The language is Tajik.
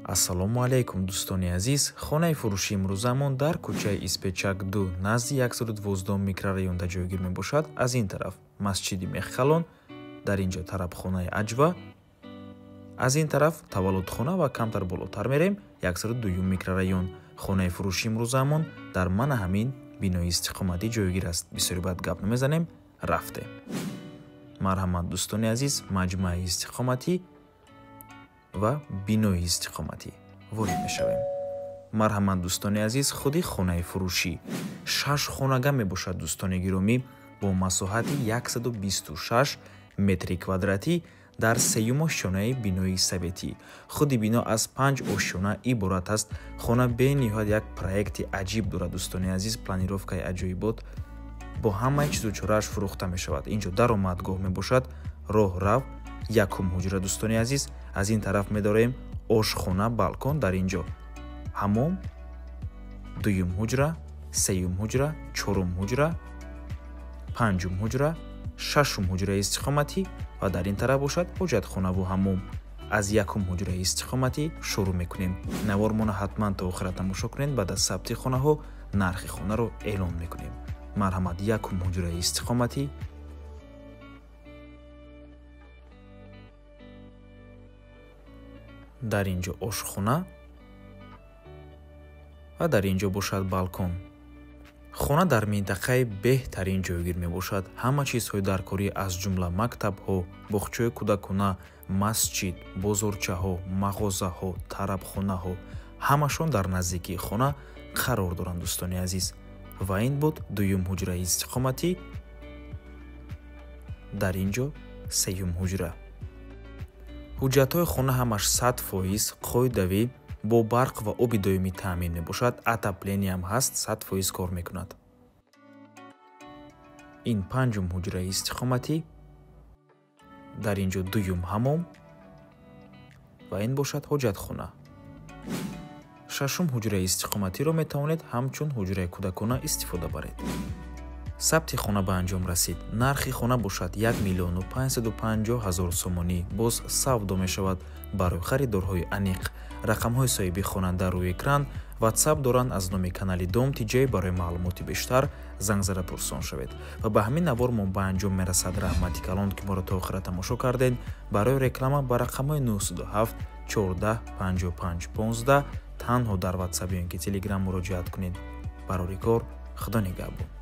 Ассалому алайкум, дӯстони азиз. Хонаи фурӯши имрӯзамон дар кӯчаи Испечак 2 назди 112 микрорайонда ҷойгир мебошад. Аз ин тараф масҷиди Мехкалон, дар ин ҷо тарабхонаи Аҷва, аз ин тараф таваллудхона ва камтар болотар мерем 102 микрорайон. Хонаи фурӯши имрӯзамон дар мана ҳамин бинои истиқоматӣ ҷойгир аст. Бисёри баъд гап намезанем, рафтем. Марҳамат, дӯстони азиз, маҷмӯаи истиқоматӣ ва бинои истиқоматӣ ворид мешавем. Марҳамат, дӯстони азиз, худи хонаи фурӯшӣ 6 хонага мебошад, дӯстони гиромӣ, бо масоҳати 126 метри квадратӣ дар сеюм ошёнаи бинои советӣ. Худи бино аз 5 ошёна иборат аст. Хона бениҳоят як проекти аҷиб дорад, дӯстони азиз, планировкаи аҷоибот бо ҳамаи чизу чорааш фурӯхта мешавад. Инҷо даромадгоҳ мебошад, роҳрав, якум ҳуҷра, дӯстони азиз. Аз ин тараф медорем ошхона, балкон, дар инҷо ҳамом, дуюм ҳуҷра, сеюм ҳуҷра, чорум ҳуҷра, панҷум ҳуҷра, шашум ҳуҷраи истиқоматӣ ва дар ин тараф бошад ҳоҷатхонаву ҳамом. Аз якум ҳуҷраи истиқоматӣ шурӯъ мекунем. Навормона ҳатман то охира тамошо кунед, баъд аз сабти хонаҳо нархи хонаро эълон мекунем. Марҳамат, якум ҳуҷраи истиқоматӣ. Дар ин ҷо ошхона ва дар ин ҷо бошад балкон. Хона дар минтақаи беҳтарин ҷойгир мебошад. Ҳама чизҳои даркорӣ аз ҷумла мактабҳо, боғчаи кӯдакона, масҷид, бозорчаҳо, мағозаҳо, тарабхонаҳо ҳамашон дар наздикии хона қарор доранд, дӯстони азиз. Ва ин буд дуюм ҳуҷраи истиқоматӣ. Дар ин ҷо сеюм ҳуҷра. Ҳуҷҷатҳои хона ҳамаш 100% қоидавӣ, бо барқ ва оби доимӣ таъмин мебошад. Отоплениям ҳаст, 100% кор мекунад. Ин панҷум ҳуҷраи истиқоматӣ. Дар ин ҷо дуюм ҳамом ва ин бошад ҳоҷатхона. Шашум ҳуҷраи истиқоматиро метавонед ҳамчун ҳуҷраи кӯдакона истифода баред. Сабти хона ба анҷом расид. Нархи хона бошад 1 550 000 сомонӣ. Боз савдо мешавад барои харидорҳои аниқ. Рақамҳои соҳиби хона дар рӯи экран, WhatsApp доранд аз номи канали Дом ТЖ. Барои маълумоти бештар занг зада пурсон шавед. Ва ба ҳамин навор мо ба анҷом мерасад. Раҳмати калон, ки моро то охира тамошо кардед. Барои реклама ба рақамҳои 907 14 55 15 танҳо дар WhatsApp ё ин ки Telegram муроҷиат кунед. Барори кор, Худо нигаҳбон.